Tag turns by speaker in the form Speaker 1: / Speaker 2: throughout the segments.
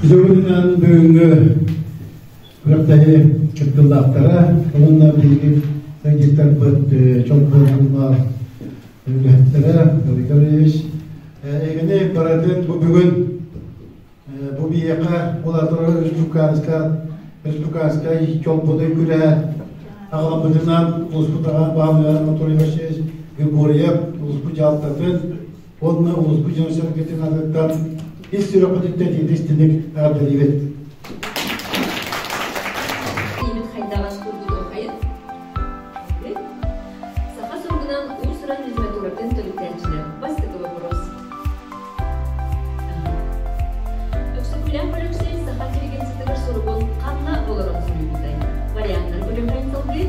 Speaker 1: Бүгүнүнэн бүгүҥҥү күрэхтэһии кыттыылаахтара уонна биһиги сылдьыттарбыт чолбонунна үлэһиттэрэ Николаевич эйгэни барытын бу бүгүн бу биһиэхэ улаатар республиканскай республиканскай чолбонуй күрэһэ аҕалбытынан улууспут аҕа баһылыга Анатолий Васильевич Григорьев улууспут дьаһалтатын уонна улууспут дьоно-сэргэтин аатыттан ис сүрэхпититтэн итиитик эҕэрдэлиибит.
Speaker 2: Ийэбит хайдаҕас курдук Саха суругунан уус-уран литературатын төрүттээччилэр. Бастакы вопрос. Өксөкүлээх Өлөксөй саха интеллигенциятыгар суругун ханна олорон суруйбутай? Варианнар көрүөххэ салгыы.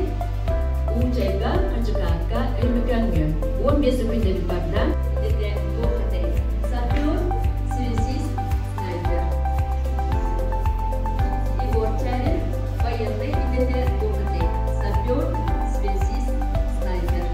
Speaker 2: Уучайга, Хачыкаакка, Өймөкөөҥҥө. 15 өкүндэбит барда. Идэтэ туох этэй? Сапер, связист, снайпер. Егор Чарин, военнай идэтэ туох этэй? Сапер, связист, снайпер.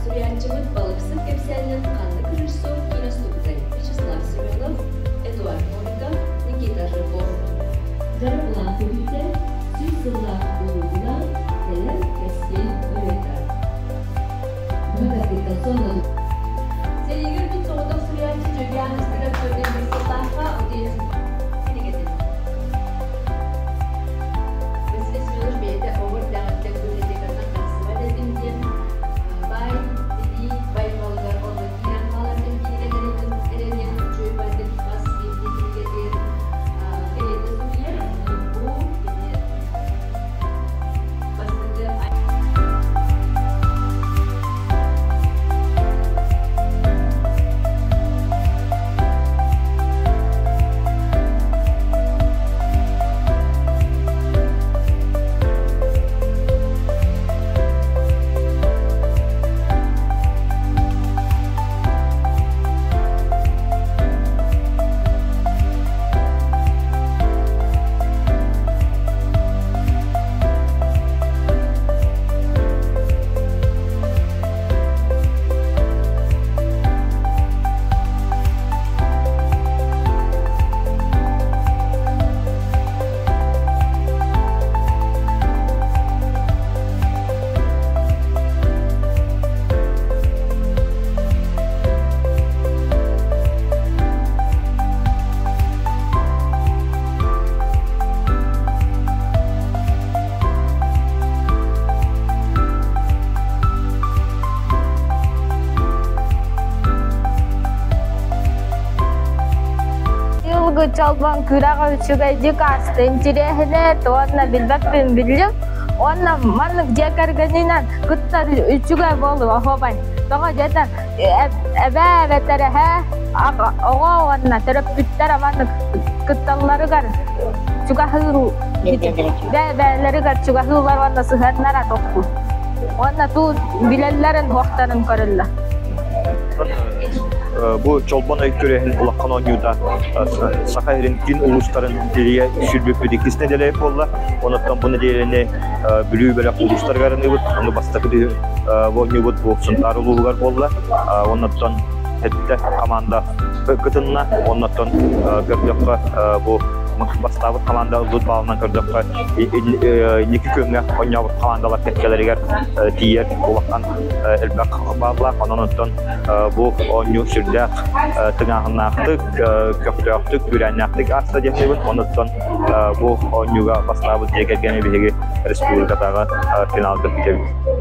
Speaker 2: Суруйааччыбыт балыксыт кэпсээнинэн ханнык режиссер киинэ устубутай? Вячеслав Семенов, Эдуард Новиков, Никита Жирков. Дьарык көтүүтэ сүүс сыллаах улууһунан кэлэр кэскил ырыата. Сэриигэ өлбүт соҕотох суруйааччы Дьөгүөн ыстыгар көрдөрбүт сыллаахха утуйа кинигэтин. Василий Семенович бэйэтэ оҕо эрдэҕиттэн библиотекаттан тахсыбат этим диэн баай билии байҕалыгар онно киирэн хаалар диэн кинигэлэрин эрэ диэн үчүгэй баайдык хас биирдии кинигэтигэр кэриэтэ суруйар. Бу кини бастакы
Speaker 3: Быйылгы чолбон күрэҕэ үчүгэйдик ааста, интириэһинэй уонна билбэппин биллим. Уонна маннык дьиэ кэргэнинэн кыттар үчүгэй буолуо оһуобай. Тоҕо диэтэр эбээ эбэтэр эһээ оҕо уонна төрөппүттэр маннык кытталларыгар чугаһыыр бэйэлэригэр чугаһыыллар уонна сыһыаннара тохтуур. Уонна туу билэллэрин уохтарын көрөллөр.
Speaker 4: Бу Чолбон өй күрэһин улахан оонньуута Саха сирин киин улуустарын тилийэ сүүрбүппүт иккис нэдиэлэ буолла. Онуттан бу нэдиэлэни Бүлүү бөлөх улуустарыгар аныыбыт. Ону бастакы оонньуубут бу Сунтаар улууһугар буолла. Онуттан сэттэ команда кытынна. Оннуттан көрдөххө бу бастаабыт команда ылбыт баалынан көрдөххө инники күөҥҥэ оонньообут командалар кэккэлэригэр тиийэр улахан элбэх бааллаах. Онон оттон бу оонньуу сүрдээх тыҥааһыннаахтык, көхтөөхтүк, күүрээннээхтик ааста диэхтиибин. Онуттан бу оонньууга бастаабыт дьиэ кэргэни биһиги республикатааҕы финалга күүтэбит.